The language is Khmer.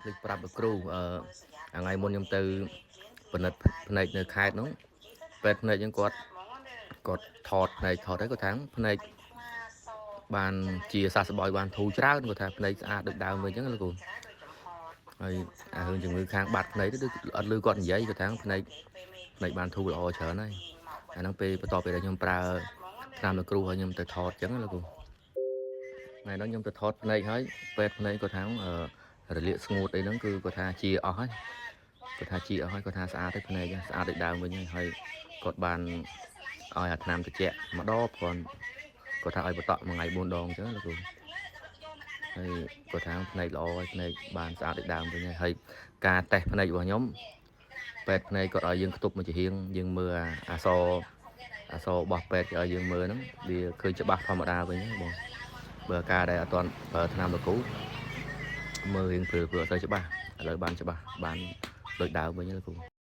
ភ្លេចប្រាប់លោកគ្រូអឺថ្ងៃមុនខ្ញុំទៅពិនិត្យភ្នែកនៅខេត្តហ្នឹងពេទ្យភ្នែកហ្នឹងគាត់គាត់ថតភ្នែកថតហើយគាត់ថាភ្នែកបានជាសះស្បើយបានធូរច្រើនគាត់ថាភ្នែកស្អាតដូចដើមវិញអញ្ចឹងលោកគ្រូហើយអារឿងជំងឺខាងបាត់ភ្នែកទៅដូចអត់ឮគាត់និយាយគាត់ថាភ្នែកភ្នែកបានធូរល្អច្រើនហើយអាហ្នឹងពេលបន្ទាប់ពីដែលខ្ញុំប្រើថ្នាំលោកគ្រូហើយខ្ញុំទៅថតអញ្ចឹងលោកគ្រូថ្ងៃហ្នឹងខ្ញុំទៅថតភ្នែកហើយពេទ្យភ្នែកគាត់ថាអឺរលាកស្ងួតអីហ្នឹងគឺគាត់ថាជាអស់ហើយគាត់ថាជាអស់ហើយគាត់ថាស្អាតហើយភ្នែកស្អាតដូចដើមវិញហើយហើយគាត់បានឲ្យអាថ្នាំត្រជាក់ម្ដងគាត់គាត់ថាឲ្យបន្តក់មួយថ្ងៃ4ដងអញ្ចឹងលោកគ្រូហើយគាត់ថាភ្នែកល្អហើយភ្នែកបានស្អាតដូចដើមវិញហើយហើយការតេស្តភ្នែករបស់ខ្ញុំពេទ្យភ្នែកគាត់ឲ្យយើងខ្ទប់មួយចំហៀងយើងមើលអាអក្សរអក្សររបស់ពេទ្យគេឲ្យយើងមើលហ្នឹងវាឃើញច្បាស់ធម្មតាវិញហ្នឹងបងបើការដែលអត់ទាន់ប្រើថ្នាំលោកគ្រូមើលរៀងព្រឿព្រឿអត់សូវច្បាស់ឥឡូវបានច្បាស់បានដូចដើមវិញលោកគ្រូ។